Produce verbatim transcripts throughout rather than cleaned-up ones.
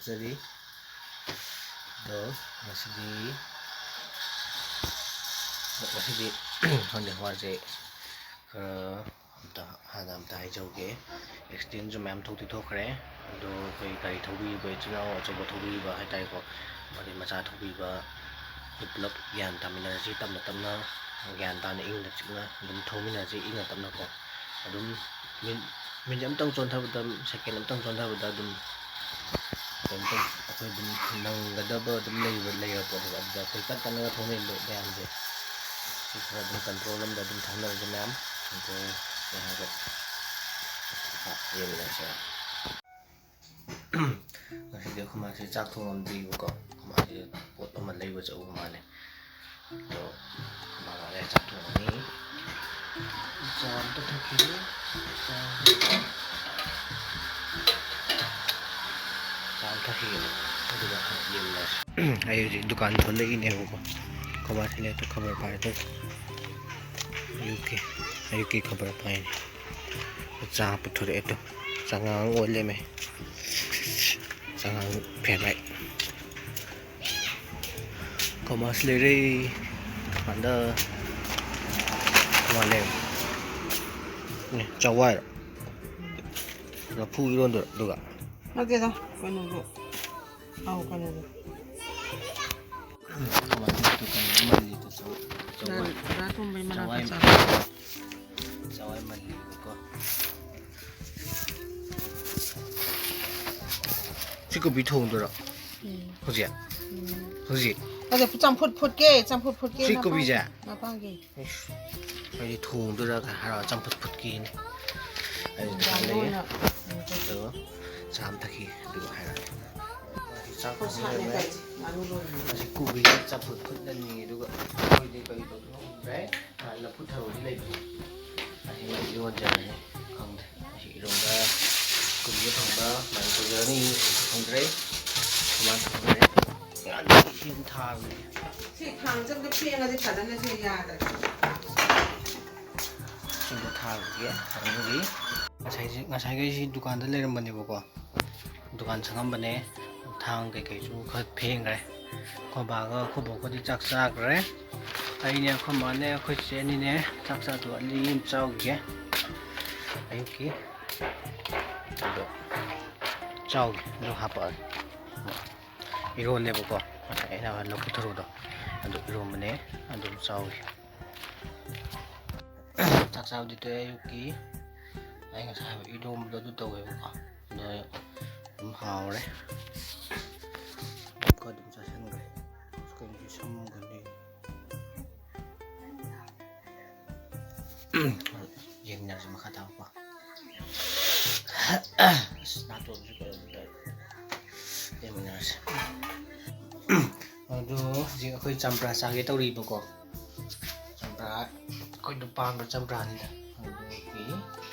ꯆꯔꯤ꯫ ꯑꯗꯣ ꯉꯁꯤꯗꯤ, ꯉꯁꯤꯗꯤ ꯈꯪꯗꯦ, ꯍꯋꯥꯏꯁꯦ ꯈꯔ ꯑꯝꯇ, ꯍꯥꯟꯅ ꯑꯝꯇ ꯍꯥꯏꯖꯍꯧꯒꯦ꯫ ꯑꯦꯛꯁꯤꯗꯦꯟꯁꯨ ꯃꯌꯥꯝ ꯊꯣꯛꯇꯤ ꯊꯣꯛꯈ꯭ꯔꯦ꯫ ꯑꯗꯣ ꯑꯩꯈꯣꯏ ꯒꯥꯔꯤ ꯊꯧꯕꯤꯕ, ꯏꯆꯤꯜ ꯏꯅꯥꯎ ꯑꯆꯧꯕ ꯊꯧꯕꯤꯕ ꯍꯥꯏꯇꯥꯔꯦꯀꯣ, ꯑꯗꯩ ꯃꯆꯥ ꯊꯧꯕꯤꯕ, ꯑꯩꯈꯣꯏ ꯄꯨꯂꯞ ꯒ꯭ꯌꯥꯟ ꯇꯥꯃꯤꯟꯅꯔꯁꯤ, ꯇꯞꯅ ꯇꯞꯅ, ꯒ꯭ꯌꯥꯟ ꯇꯥꯅ, ꯏꯪꯅ ꯆꯤꯛꯅ ꯑꯗꯨꯝ ꯊꯧꯃꯤꯟꯅꯁꯤ, ꯏꯪꯅ ꯇꯞꯅꯀꯣ꯫ ꯑꯗꯨꯝ ꯃꯤꯅꯤꯠ, ꯃꯤꯅꯤꯠ ꯑꯃꯇꯪ ꯆꯣꯟꯊꯕꯗ, ꯁꯦꯀꯦꯟ ꯑꯃꯇꯪ ꯆꯣꯟꯊꯕꯗ ꯑꯗꯨꯝ ꯀꯩꯅꯣ ꯇꯧ-, ꯑꯩꯈꯣꯏ ꯑꯗꯨꯝ ꯅꯪꯒꯗꯕ ꯑꯗꯨꯝ ꯂꯩꯕ, ꯂꯩꯔ ꯄꯣꯠꯅꯦꯕ꯫ ꯑꯗꯨꯗ ꯑꯩꯈꯣꯏ ꯀꯟ ꯀꯟꯅꯒ ꯊꯧꯅꯩ ꯃꯌꯥꯝꯁꯦ, ꯁꯤ ꯈꯔ ꯑꯗꯨꯝ ꯀꯟꯇ꯭ꯔꯣꯜ ꯑꯃꯗ ꯑꯗꯨꯝ ꯊꯧꯅꯔꯁꯦ ꯃꯌꯥꯝ꯫ ꯑꯗꯣ ꯀꯩ ꯍꯥꯏꯕ, ꯌꯦꯡꯃꯤꯟꯅꯔꯁꯦ꯫ ꯉꯁꯤꯗꯤ ꯑꯩꯈꯣꯏ ꯃꯥꯁꯦ ꯆꯥꯛ ꯊꯣꯡꯉꯝꯗ꯭ꯔꯤꯕꯀꯣ, ꯑꯩꯈꯣꯏ ꯃꯥꯁꯦ ꯄꯣꯠ ꯑꯃ ꯂꯩꯕ ꯆꯠꯂꯨꯕ ꯃꯥꯜꯂꯦ꯫ ꯑꯗꯣ ꯑꯩꯈꯣꯏ ꯃꯥ ꯂꯥꯛꯑꯦ, ꯆꯥꯛ ꯊꯣꯡꯉꯅꯤ꯫ ꯆꯥ ꯑꯝꯇ ꯊꯛꯈꯤꯒꯦ꯫ ꯆꯥ, ꯆꯥ ꯑꯃ ꯊꯛꯈꯤꯒꯦ, ꯑꯗꯨꯒ ꯌꯦꯡꯃꯤꯟꯅꯔꯁꯤ꯫ ꯑꯩ ꯍꯧꯖꯤꯛ ꯗꯨꯀꯥꯟ ꯊꯣꯛꯂꯛꯏꯅꯦꯕꯀꯣ, ꯑꯩꯈꯣꯏ ꯕꯥꯁꯤ ꯂꯩꯇ ꯈꯕꯔ ꯄꯥꯏꯔꯦ꯫ ꯑꯌꯨꯛꯀꯤ, ꯑꯌꯨꯛꯀꯤ ꯈꯕꯔ ꯄꯥꯏꯅꯤ꯫ ꯆꯥ ꯄꯨꯊꯣꯔꯛꯑꯦ ꯇꯨ꯫ ꯆꯉꯥꯡ ꯑꯣꯜꯂꯦꯃꯦ꯫ ꯆꯉꯥꯡ ꯐꯦꯚꯔꯥꯏꯠ꯫ ꯀꯃꯥꯁ ꯂꯩꯔꯦ꯫ ꯍꯟꯗꯛ ꯀꯃꯥ ꯂꯩꯔꯦ꯫ ꯅꯦ, ꯆꯋꯥꯏꯔꯣ? ꯂꯐꯨ ꯏꯔꯣꯟꯗꯣꯏꯔꯣ ꯑꯗꯨꯒ? ꯅꯠꯇꯦꯗ, ꯀꯩꯅꯣꯗꯣ꯫ ꯑꯧ, ꯀꯩꯅꯣꯗꯣ꯫ ꯀꯃꯥꯏꯅ ꯇꯧꯗꯣꯏꯅꯣ? ꯃꯔꯤꯗꯣ ꯆꯧ-, ꯆꯧ-, ꯗꯥ ꯇꯣꯝꯕꯩ ꯃꯅꯥꯛꯇ ꯆꯧ-, ꯆꯠꯂꯣ꯫ ꯆꯧ ꯃꯜꯂꯤꯕꯀꯣ꯫ ꯁꯤ ꯀꯣꯕꯤ ꯊꯣꯡꯗꯣꯏꯔꯣ? ꯎꯝ꯫ ꯍꯧꯖꯤꯛ? ꯎꯝ꯫ ꯍꯧꯖꯤꯛ? ꯑꯗꯣ ꯆꯝꯐꯨꯠ ꯐꯨꯠꯀꯦ, ꯆꯝꯐꯨꯠ ꯐꯨꯠꯀꯦ, ꯁꯤ ꯃꯄꯥꯟ-, ꯀꯣꯕꯤꯁꯦ? ꯃꯄꯥꯟꯒꯤ꯫ ꯏꯁ, ꯑꯩꯗꯤ ꯊꯣꯡꯗꯣꯏꯔꯥ ꯀꯥꯏ ꯍꯥꯏꯔꯒ ꯆꯝꯐꯨꯠ ꯐꯨꯠꯀꯦꯅꯦ꯫ ꯑꯩ ꯗꯨꯀꯥꯟ ꯅꯨꯡꯗꯥꯡꯗ ꯂꯩꯌꯦ꯫ ꯑꯣꯏꯅ ꯀꯩꯅꯣ ꯇꯧ-, ꯑꯗꯣ ꯆꯥ ꯑꯃ ꯊꯛꯈꯤ, ꯑꯗꯨꯒ ꯍꯥꯏꯔꯛꯑꯒꯦ꯫ ꯆꯥꯛ ꯑꯩꯈꯣꯏ ꯁꯥꯠꯅꯦ ꯊꯣꯡꯗꯣꯏꯔꯦ꯫ ꯇꯧꯔꯤꯁꯦ, ꯉꯥꯅꯨ ꯂꯣꯏꯔꯝꯃꯦ꯫ ꯍꯧꯖꯤꯛ ꯀꯣꯕꯤꯁꯦ ꯆꯝꯐꯨꯠ ꯐꯨꯠꯂꯅꯤ, ꯑꯗꯨꯒ ꯑꯩꯈꯣꯏꯗꯤ ꯀꯔꯤ ꯇꯧꯗꯣꯏꯅꯣ ꯈꯪꯗ꯭ꯔꯦ꯫ ꯑꯥ, ꯂꯐꯨ ꯊꯔꯣꯗꯤ ꯂꯩꯕꯅꯤ꯫ ꯑꯁꯤ ꯃꯥꯏ ꯏꯔꯣꯟꯖꯔꯅꯤ꯫ ꯈꯪꯗꯦ꯫ ꯑꯁꯤ ꯏꯔꯣꯟꯕ, ꯀꯣꯕꯤ ꯊꯣꯡꯕ, ꯃꯥꯏ ꯇꯧꯖꯔꯅꯤ꯫ ꯈꯪꯗ꯭ꯔꯦ꯫ ꯀꯃꯥꯏꯅ ꯇꯧꯖꯔꯦ꯫ ꯉꯥꯅꯨ ꯏꯁꯤꯡ ꯊꯥꯕꯅꯤ꯫ ꯁꯤ ꯊꯥꯡꯁꯦ ꯑꯝꯇ ꯐꯦꯡꯉꯗꯤ ꯐꯖꯅ ꯁꯤ ꯌꯥꯗ꯭ꯔꯦ꯫ ꯁꯤꯡꯗꯣ ꯊꯥꯈꯤꯒꯦ꯫ ꯉꯁꯥꯏꯁꯦ, ꯉꯁꯥꯏꯈꯩꯁꯤ ꯗꯨꯀꯥꯟꯗ ꯂꯩꯔꯝꯕꯅꯦꯕꯀꯣ꯫ ꯗꯨꯀꯥꯟ ꯁꯪꯉꯝꯕꯅꯦ꯫ ꯊꯥꯡ ꯀꯩꯀꯩꯁꯨ ꯈꯔ ꯐꯦꯡꯈ꯭ꯔꯦ꯫ ꯑꯩꯈꯣꯏ ꯕꯥꯒ ꯑꯩꯈꯣꯏ ꯕꯣꯛꯀꯗꯤ ꯆꯥꯛ ꯆꯥꯈ꯭ꯔꯦ꯫ ꯑꯩꯅꯦ, ꯑꯩꯈꯣꯏ ꯃꯥꯅꯦ, ꯑꯩꯈꯣꯏ ꯆꯦ ꯑꯅꯤꯅꯦ ꯆꯥꯛ ꯆꯥꯗꯣ ꯑꯅꯤ ꯑꯃ ꯆꯥꯎꯈꯤꯒꯦ꯫ ꯑꯌꯨꯛꯀꯤ ꯑꯗꯣ ꯆꯥꯎꯒꯦ ꯑꯗꯨ ꯍꯥꯄꯛꯑꯒꯦ꯫ ꯏꯔꯣꯜꯂꯦꯕꯀꯣ, ꯉꯁꯥꯏ ꯑꯩꯅ ꯂꯐꯨ ꯊꯔꯣꯗꯣ ꯑꯗꯨ ꯏꯔꯣꯝꯕꯅꯦ꯫ ꯑꯗꯨꯝ ꯆꯥꯎꯒꯦ꯫ ꯆꯥꯛ ꯆꯥꯕꯗꯤ ꯇꯣꯛꯑꯦ ꯑꯌꯨꯛꯀꯤ꯫ ꯑꯩ ꯉꯁꯥꯏ ꯍꯥꯏꯕ ꯏꯔꯣꯝꯕꯗꯣ ꯑꯗꯨ ꯇꯧꯋꯦꯕꯀꯣ꯫ ꯑꯗꯣ ꯑꯗꯨꯝ ꯍꯥꯎꯔꯦ꯫ ꯑꯗꯨꯝ ꯆꯥꯁꯟꯈ꯭ꯔꯦ꯫ ꯀꯩꯅꯣꯁꯦ ꯁꯝꯒꯅꯤ꯫ ꯌꯦꯡꯃꯤꯟꯅꯔꯁꯤ ꯃꯈꯥ ꯇꯥꯕꯀꯣ꯫ ꯑꯁ, ꯅꯥꯇꯣꯟꯁꯨ ꯀꯩꯅꯣꯝ ꯇꯧꯔꯦ꯫ ꯌꯦꯡꯃꯤꯟꯅꯔꯁꯤ꯫ ꯑꯗꯣ ꯍꯧꯖꯤꯛ ꯑꯩꯈꯣꯏ ꯆꯝꯄ꯭ꯔꯥ ꯆꯥꯒꯦ ꯇꯧꯔꯤꯕꯀꯣ꯫ ꯆꯝꯄ꯭ꯔꯥ ꯑꯩꯈꯣꯏꯗ ꯄꯥꯟꯕ ꯆꯝꯄ꯭ꯔꯥꯅꯤꯗ꯫ ꯑꯗꯨꯒꯤ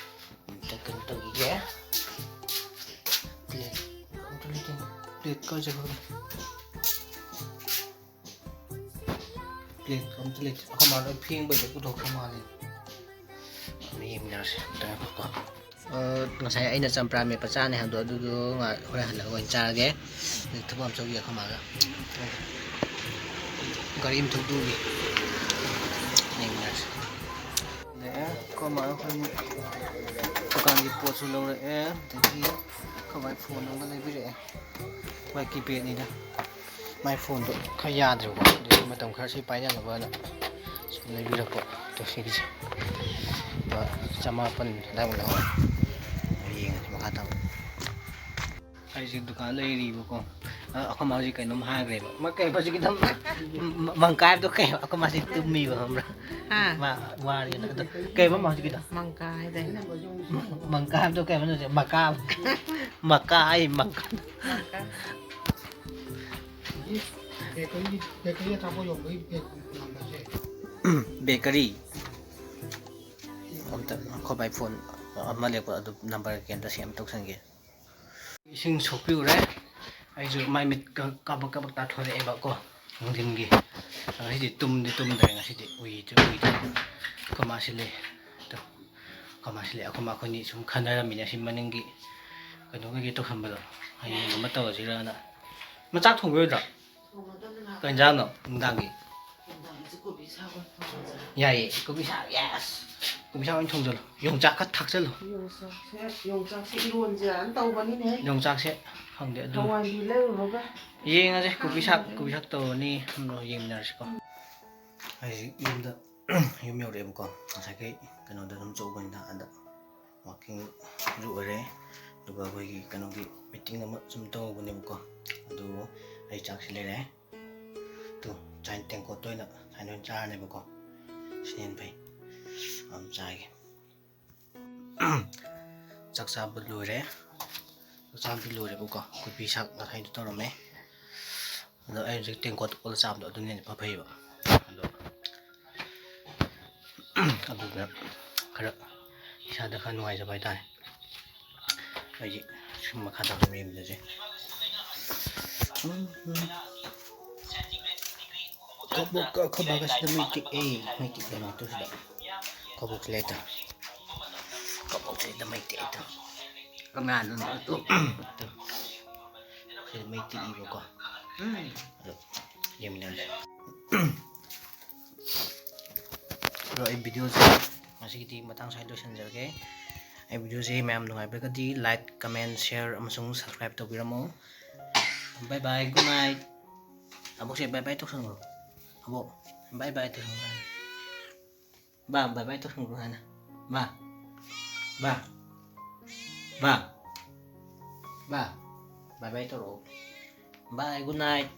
ꯑꯝꯇ ꯀꯩꯅꯣ ꯇꯧꯈꯤꯒꯦ꯫ ꯄ꯭ꯂꯦꯠ ꯑꯝꯇ ꯂꯩꯇꯦ꯫ ꯄ꯭ꯂꯦꯠ ꯀꯥꯏ ꯆꯠꯈ꯭ꯔꯒꯦ? ꯄ꯭ꯂꯦꯠ ꯑꯝꯇ ꯂꯩꯇꯦ꯫ ꯑꯩꯈꯣꯏ ꯃꯥ ꯂꯣꯏ ꯐꯦꯡꯕꯩ ꯂꯣꯏ ꯄꯨꯊꯣꯛꯈ꯭ꯔ ꯃꯥꯜꯂꯦ꯫ ꯑꯝꯇ ꯌꯦꯡꯃꯤꯟꯅꯔꯁꯦ꯫ ꯑꯝꯇ ꯉꯥꯏꯈꯣꯀꯣ꯫ ꯑ, ꯉꯁꯥꯏ ꯑꯩꯅ ꯆꯝꯄ꯭ꯔꯥ ꯃꯦꯠꯄ ꯆꯥꯅꯤ ꯍꯥꯏꯕꯗꯣ, ꯑꯗꯨꯗꯣ ꯉꯥ-, ꯍꯣꯔꯦꯟ ꯍꯜꯂꯛꯑꯒ ꯑꯣꯏꯅ ꯆꯥꯔꯒꯦ꯫ ꯍꯧꯖꯤꯛ ꯊꯕꯛ ꯑꯃ ꯆꯠꯈꯤꯒꯦ ꯑꯩꯈꯣꯏ ꯃꯥꯒ꯫ ꯒꯥꯔꯤ ꯑꯃ ꯊꯧꯗꯣꯛꯎꯒꯦ꯫ ꯌꯦꯡꯃꯤꯟꯅꯔꯁꯦ꯫ ꯂꯥꯛꯑꯦ꯫ ꯑꯩꯈꯣꯏ ꯃꯥ ꯑꯩꯈꯣꯏ ꯗꯨꯀꯥꯟꯒꯤ ꯄꯣꯠꯁꯨ ꯂꯧꯔꯛꯑꯦ꯫ ꯑꯗꯒꯤ ꯑꯩꯈꯣꯏ ꯃꯥꯒꯤ ꯐꯣꯟ ꯑꯃꯒ ꯂꯩꯕꯤꯔꯛꯑꯦ꯫ ꯃꯥꯏ ꯀꯤꯄꯦꯗꯅꯤꯗ꯫ ꯃꯥꯏ ꯐꯣꯟꯗꯣ ꯈꯔ ꯌꯥꯗ꯭ꯔꯦꯕꯀꯣ, ꯑꯗꯨꯒꯤ ꯃꯇꯝ ꯈꯔ ꯁꯤ ꯄꯥꯏꯅꯅꯕꯅ ꯁꯨꯝ ꯂꯩꯕꯤꯔꯛꯄ꯫ ꯑꯗꯣ ꯁꯤꯒꯤꯁꯦ ꯂꯨꯄꯥ ꯆꯃꯥꯄꯟ ꯑꯗꯥꯏꯃꯨꯛ ꯂꯧꯍꯧꯔꯦ꯫ ꯌꯦꯡꯉꯁꯤ ꯃꯈꯥ ꯇꯥꯕ꯫ ꯑꯩꯁꯦ ꯗꯨꯀꯥꯟ ꯂꯩꯔꯤꯕꯀꯣ꯫ ꯑ, ꯑꯩꯈꯣꯏ ꯃꯥ ꯍꯧꯖꯤꯛ ꯀꯩꯅꯣꯝ ꯍꯥꯏꯈ꯭ꯔꯦꯕ꯫ ꯃꯥ ꯀꯩ ꯍꯧꯖꯤꯛꯀꯤꯗꯣ ꯃ-, ꯃ-, ꯃꯪꯀꯥ ꯍꯥꯏꯕꯗꯣ ꯀꯩ? ꯑꯩꯈꯣꯏ ꯃꯥꯁꯦ ꯇꯨꯝꯃꯤꯕ, ꯈꯪꯕ꯭ꯔꯥ? ꯍꯥ? ꯃꯥ ꯋꯥꯔꯦꯅ꯫ ꯑꯗꯣ ꯀꯩꯕ ꯃꯥ ꯍꯧꯖꯤꯛꯀꯤꯗꯣ? ꯃꯪꯀꯥ ꯍꯥꯏꯗꯥꯏꯅꯦ? ꯃꯪꯀꯥ ꯍꯥꯏꯕꯗꯣ ꯀꯩ ꯍꯥꯏꯕꯅꯣ ꯍꯧꯖꯤꯛ? ꯃꯀꯥ꯫ ꯃꯀꯥ ꯍꯥꯏ, ꯃꯪꯀꯥ꯫ ꯃꯪꯀꯥ꯫ ꯕꯦꯀꯔꯤ, ꯕꯦꯀꯔꯤ ꯑꯆꯥꯄꯣꯠ ꯌꯣꯟꯕꯒꯤ ꯕꯦꯛ ꯅꯝꯕꯔꯁꯦ꯫ ꯕꯦꯀꯔꯤ꯫ ꯑꯝꯇ ꯑꯩꯈꯣꯏ ꯕꯥꯏ ꯐꯣꯟ ꯑꯃ ꯂꯦꯞꯄ ꯑꯗꯨ ꯅꯝꯕꯔ ꯀꯩꯝꯇ ꯁꯦꯝ ꯇꯧꯁꯟꯒꯦ꯫ ꯏꯁꯤꯡ ꯁꯣꯛꯄꯤꯔꯨꯔꯦ꯫ ꯑꯩꯁꯨ ꯃꯥꯏ ꯃꯤꯠ ꯀ-, ꯀꯥꯕꯛ ꯀꯥꯕꯛ ꯇꯥꯊꯣꯔꯛꯑꯦꯕꯀꯣ ꯅꯨꯡꯊꯤꯟꯒꯤ꯫ ꯉꯁꯤꯗꯤ ꯇꯨꯝꯗꯤ ꯇꯨꯝꯗ꯭ꯔꯦ, ꯉꯁꯤꯗꯤ ꯎꯏꯗꯤ ꯎꯏꯗ꯭ꯔꯦ꯫ ꯑꯩꯈꯣꯏ ꯃꯥꯁꯤ ꯂꯩ꯫ ꯑꯗꯣ ꯑꯩꯈꯣꯏ ꯃꯥꯁꯤ ꯂꯩ꯫ ꯑꯩꯈꯣꯏ ꯃꯥ ꯑꯩꯈꯣꯏꯅꯤ ꯁꯨꯝ ꯈꯟꯅꯔꯝꯃꯤꯅꯦ ꯁꯤ ꯃꯅꯤꯡꯒꯤ ꯀꯩꯅꯣ ꯀꯩꯀꯩ ꯇꯧꯁꯟꯕꯗꯣ꯫ ꯍꯌꯦꯡ ꯑꯃ ꯇꯧꯔꯁꯤꯔꯅ꯫ ꯃꯆꯥꯛ ꯊꯣꯡꯕꯤꯔꯣꯏꯗ꯭ꯔꯣ? ꯊꯣꯡꯉꯗꯕꯅꯤ ꯉꯥꯏꯍꯥꯛ꯫ ꯀꯩ ꯏꯟꯖꯥꯡꯅꯣ ꯅꯨꯡꯗꯥꯡꯒꯤ? ꯅꯨꯡꯗꯥꯡꯒꯤꯁꯦ ꯀꯣꯕꯤ ꯁꯥꯛ ꯑꯣꯏꯅ ꯊꯣꯡꯉꯁꯦ꯫ ꯌꯥꯏꯌꯦ, ꯀꯣꯕꯤ ꯁꯥꯛ꯫ Yes. ꯀꯣꯕꯤ ꯁꯥꯛ ꯑꯣꯏꯅ ꯊꯣꯡꯖꯜꯂꯣ꯫ ꯌꯣꯡꯆꯥꯛ ꯈꯔ ꯊꯥꯛꯆꯜꯂꯣ꯫ ꯌꯣꯡꯆꯥꯛꯁꯦ, ꯌꯣꯡꯆꯥꯛꯁꯦ ꯏꯔꯣꯟꯁꯤꯔꯅ ꯇꯧꯕꯅꯤꯅꯦ꯫ ꯌꯣꯡꯆꯥꯛꯁꯦ ꯈꯪꯗꯦ ꯑꯗꯨ꯫ ꯍꯋꯥꯏꯕꯤ ꯂꯩꯔꯨꯔꯒ꯫ ꯌꯦꯡꯉꯁꯦ, ꯀꯣꯕꯤ ꯁꯥꯛ, ꯀꯣꯕꯤ ꯁꯥꯛ ꯇꯧꯔꯅꯤ꯫ ꯑꯗꯣ ꯌꯦꯡꯃꯤꯟꯅꯔꯁꯤꯀꯣ꯫ ꯑꯩ ꯌꯨꯝꯗ, ꯌꯨꯝ ꯌꯧꯔꯛꯑꯦꯕꯀꯣ꯫ ꯉꯁꯥꯏꯈꯩ ꯀꯩꯅꯣꯗ ꯑꯗꯨꯝ ꯆꯠꯂꯨꯕꯅꯤꯅ ꯑꯗ walking ꯁꯨ ꯑꯣꯏꯔꯦ꯫ ꯑꯗꯨꯒ ꯑꯩꯈꯣꯏꯒꯤ ꯀꯩꯅꯣꯒꯤ meeting ꯑꯃ ꯁꯨꯝ ꯇꯧꯕꯅꯦꯕꯀꯣ꯫ ꯑꯗꯨ ꯑꯩ ꯆꯥꯛꯁꯤ ꯂꯩꯔꯦ꯫ ꯇꯨ, ꯆꯥꯏ ꯇꯦꯡꯀꯣꯠꯇ ꯑꯣꯏꯅ ꯁꯨꯃꯥꯏꯅ ꯑꯣꯏꯅ ꯆꯥꯔꯅꯦꯕꯀꯣ꯫ ꯁꯤꯅ ꯍꯦꯟꯅ ꯐꯩ꯫ ꯑꯗꯨꯝ ꯆꯥꯒꯦ꯫ ꯆꯥꯛ ꯆꯥꯕ ꯂꯣꯏꯔꯦ꯫ ꯆꯥꯛ ꯆꯥꯕꯗꯤ ꯂꯣꯏꯔꯦꯕꯀꯣ꯫ ꯀꯣꯕꯤ ꯁꯥꯛ ꯉꯁꯥꯏꯗꯣ ꯇꯧꯔꯝꯃꯦ꯫ ꯑꯗꯣ ꯑꯩ ꯍꯧꯖꯤꯛ ꯇꯦꯡꯀꯣꯠ ꯑꯣꯜꯂ ꯆꯥꯕꯗꯣ ꯑꯗꯨꯅ ꯍꯦꯟꯅ ꯏꯐ ꯐꯩꯌꯦꯕ꯫ ꯑꯗꯣ ꯑꯗꯨꯗ ꯈꯔ ꯏꯁꯥꯗ ꯈꯔ ꯅꯨꯡꯉꯥꯏꯖꯕ ꯍꯥꯏꯇꯥꯔꯦ꯫ ꯑꯩꯁꯦ ꯁꯨꯝ ꯃꯈꯥ ꯇꯥꯅ ꯌꯦꯡꯕꯤꯔꯁꯦ꯫ ꯎꯝ, ꯎꯝ꯫ ꯀꯕꯣꯛꯀ ꯑꯩꯈꯣꯏ ꯕꯥꯒꯁꯤꯗ ꯃꯩ ꯇꯤꯛꯑꯦ, ꯃꯩ ꯇꯤꯛꯑꯦ ꯃꯇꯨꯡꯁꯤꯗ꯫ ꯀꯕꯣꯛꯁꯤ ꯂꯩꯇ꯫ ꯀꯕꯣꯛꯁꯤ ꯂꯩꯇ ꯃꯩ ꯇꯤꯛꯑꯦ ꯇꯨ꯫ ꯀꯅꯥꯅꯣ ꯑꯗꯨ? ꯇꯨ꯫ ꯁꯤꯗ ꯃꯩ ꯇꯤꯛꯏꯕꯀꯣ꯫ ꯎꯝ꯫ ꯑꯗꯣ ꯌꯦꯡꯃꯤꯟꯅꯔꯁꯤ꯫ ꯑꯗꯣ ꯑꯩ videoꯁꯦ ꯉꯁꯤꯒꯤꯗꯤ ꯃꯇꯥꯡ ꯁ꯭ꯋꯥꯏꯗ ꯂꯣꯏꯁꯤꯟꯖꯔꯒꯦ꯫ ꯑꯩ videoꯁꯦ ꯃꯌꯥꯝ ꯅꯨꯡꯉꯥꯏꯕꯤꯔꯒꯗꯤ like, comment, share ꯑꯃꯁꯨꯡ subscribe ꯇꯧꯕꯤꯔꯝꯃꯣ꯫ Bye bye, good night. ꯑꯕꯣꯛꯁꯦ bye bye ꯇꯧꯁꯟꯈ꯭ꯔꯣ꯫ ꯑꯕꯣꯛ, bye bye ꯇꯧꯁꯟꯈ꯭ꯔꯣ ꯍꯥꯟꯅ꯫ ꯕꯥ, bye bye ꯇꯧꯁꯟꯈ꯭ꯔꯣ ꯍꯥꯟꯅ꯫ ꯕꯥ, ꯕꯥ, ꯕꯥ, ꯕꯥ, bye bye ꯇꯧꯔꯛꯑꯣ꯫ Bye, good night.